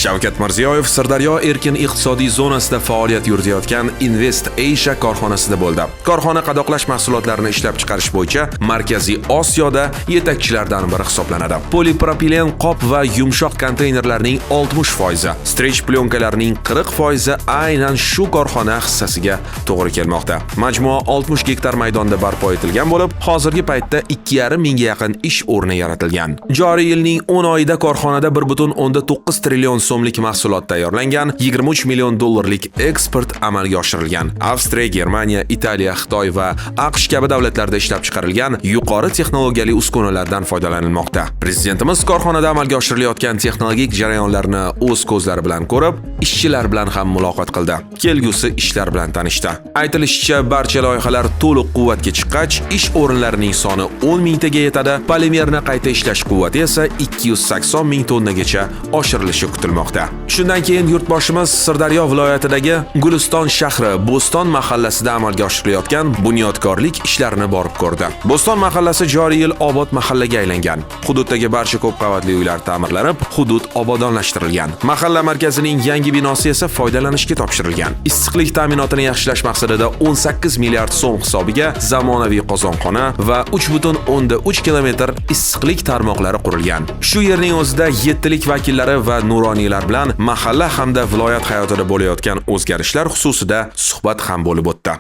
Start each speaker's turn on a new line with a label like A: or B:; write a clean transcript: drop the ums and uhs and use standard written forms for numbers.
A: Shavkat Mirziyoyev Sirdaryo erkin iqtisodiy zonasida faoliyat yuritayotgan Invest Asia korxonasida bo'ldi. Korxona qadoqlash mahsulotlarini ishlab chiqarish bo'yicha Markaziy Osiyoda yetakchilardan biri hisoblanadi. Polipropilen qop va yumshoq konteynerlarning 60%, stretch plyonkalarning 40% aynan shu korxona hissasiga to'g'ri kelmoqda. Majmua 60 gektar maydonda barpo etilgan bo'lib, hozirgi paytda 2,5 mingga yaqin ish o'rni yaratilgan. Joriy yilning 10 oyida korxonada 1,9 trillion so'mlik mahsulot tayyorlangan, 23 million dollarlik eksport amalga oshirilgan. Avstriya, Germaniya, Italiya, Xitoy va AQSh kabi davlatlarda ishlab chiqarilgan yuqori texnologiyali uskunalardan foydalanilmoqda. Prezidentimiz korxonada amalga oshirilayotgan texnologik jarayonlarni o'z ko'zlari bilan ko'rib, ishchilar bilan ham muloqot qildi. Kelgusi ishlar bilan tanishdi. Aytilishicha, barcha loyihalar to'liq quvvatga chiqqach, ish o'rinlarining soni 10 mingtaga yetadi, polimerni qayta ishlash quvvati esa 280 ming tonnagacha oshirilishi kutilmoqda. Shundan keyin yurtboshimiz Sirdaryo viloyatidagi Guliston shahri Bo'ston mahallasida amalga oshirilayotgan bunyodkorlik ishlarini borib ko'rdi. Bo'ston mahallasi joriy yil obod mahallaga aylangan. Hududdagi barcha ko'p qavatli uylar ta'mirlanib, hudud obodonlashtirilgan. Mahalla markazining yangi binosi esa foydalanishga topshirilgan. Issiqlik ta'minotini yaxshilash maqsadida 18 milliard so'm hisobiga zamonaviy qozonxona va 3,3 kilometr issiqlik tarmoqlari qurilgan. Shu yerning o'zida yettilik vakillari va nuroniylar bilan mahalla hamda viloyat hayotida bo'layotgan o'zgarishlar xususida suhbat ham bo'lib o'tdi.